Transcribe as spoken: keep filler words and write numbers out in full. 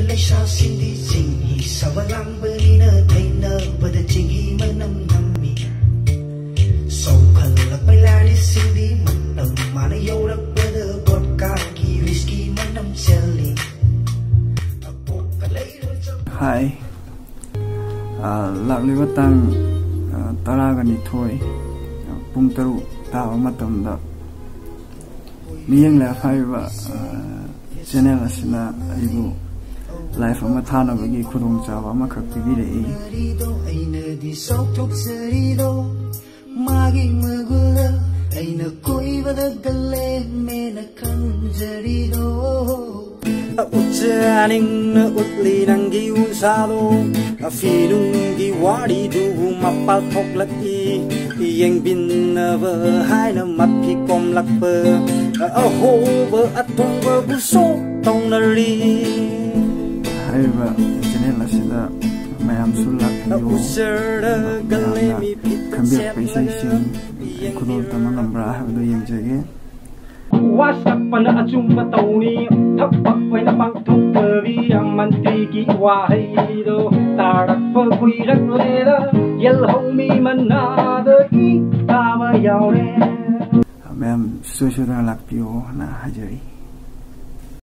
ꯂꯩꯁꯥꯁꯤꯡꯗꯤ ꯆꯤꯡꯍꯤ ꯁꯥꯕ ꯂꯥꯡꯕꯅꯤꯅ ꯊꯩꯅꯕꯗ ꯆꯤꯡꯍꯤ ꯃꯅꯝ ꯅꯝꯃꯤ꯫ ꯁꯧꯈꯠꯂꯛꯄꯩ ꯂꯥꯏꯔꯤꯁꯤꯡꯗꯤ ꯃꯇꯝ ꯃꯥꯅ ꯌꯧꯔꯛꯄꯗ ꯕꯣꯠꯀꯥꯒꯤ ꯋꯤꯁꯀꯤ ꯃꯅꯝ ꯆꯦꯜꯂꯤ꯫ ꯑꯄꯣꯛꯄ ꯂꯩꯔꯣꯏ ꯆꯞ ꯍꯥꯏ꯫ ꯑ, ꯂꯥꯛꯂꯤꯕ ꯇꯥꯡ, ꯑ, ꯇꯔꯥꯒ ꯅꯤꯊꯣꯏ, ꯑ, ꯄꯨꯡ ꯇꯔꯨꯛ ꯇꯥꯕ ꯃꯇꯝꯗ ꯃꯤꯌꯦꯡ ꯂꯥꯏꯐ ꯍꯥꯏꯔꯤꯕ, ꯑ, ꯆꯦꯅꯦꯜ ꯑꯁꯤꯅ ꯑꯩꯕꯨ ꯂꯥꯏꯐ ꯑꯃ ꯊꯥꯅꯕꯒꯤ ꯈꯨꯗꯣꯡꯆꯥꯕ ꯑꯃꯈꯛ ꯄꯤꯕꯤꯔꯛꯏ꯫ ꯑꯩꯅꯗꯤ ꯆꯥꯎꯊꯣꯛꯆꯔꯤꯗꯣ ꯃꯥꯒꯤ ꯃꯒꯨꯟꯗ ꯑꯩꯅ ꯀꯣꯏꯕꯗ ꯒꯜꯂꯦꯃꯦꯅ ꯈꯟꯖꯔꯤꯗꯣ꯫ ꯎꯠꯆꯅꯤꯡꯅ ꯎꯠꯂꯤ ꯅꯪꯒꯤ ꯎꯟꯁꯥꯗꯣ, ꯐꯤꯅꯨꯡꯒꯤ ꯋꯥꯔꯤꯗꯨꯕꯨ ꯃꯄꯥꯜ ꯊꯣꯛꯂꯛꯏ꯫ ꯌꯦꯡꯕꯤꯅꯕ ꯍꯥꯏꯅ ꯃꯐꯤ ꯀꯣꯝꯂꯛꯄ, ꯑꯍꯣꯕ ꯑꯇꯣꯡꯕꯕꯨ ꯁꯣꯛ ꯇꯧꯅꯔꯤ꯫ ꯍꯥꯏꯔꯤꯕ ꯆꯦꯅꯦꯜ ꯑꯁꯤꯗ ꯃꯌꯥꯝꯁꯨ ꯂꯥꯛꯄꯤꯌꯨ꯫ ꯎꯠꯆꯔꯒ ꯃꯌꯥꯝꯅ ꯂꯦꯝꯃꯤ ꯐꯤꯠꯇ ꯈꯟꯕꯤꯔꯛꯄ ꯆꯦꯠꯂꯒ ꯏꯁꯩꯁꯤꯡ ꯈꯨꯗꯣꯜ ꯇꯝꯕ ꯉꯝꯕ꯭ꯔꯥ ꯍꯥꯏꯕꯗꯨ ꯌꯦꯡꯖꯒꯦ꯫ ꯋꯥꯁꯛꯄꯅ ꯑꯆꯨꯝꯕ ꯇꯧꯅꯤ, ꯊꯕꯛ ꯑꯣꯏꯅ ꯄꯥꯡꯊꯣꯛꯇꯕꯤ ꯃꯟꯇ꯭ꯔꯤꯒꯤ ꯋꯥꯍꯩꯗꯣ ꯇꯥꯔꯛꯄ ꯀꯨꯏꯔꯛꯂꯦꯗ, ꯌꯦꯜꯍꯧꯃꯤ ꯃꯅꯥꯗ ꯏ ꯇꯥꯕ ꯌꯥꯎꯔꯦ꯫ ꯃꯌꯥꯝ ꯁꯨꯡꯁꯣꯏ ꯁꯣꯏꯗꯅ ꯂꯥꯛꯄꯤꯌꯣꯅ ꯍꯥꯏꯖꯔꯤ꯫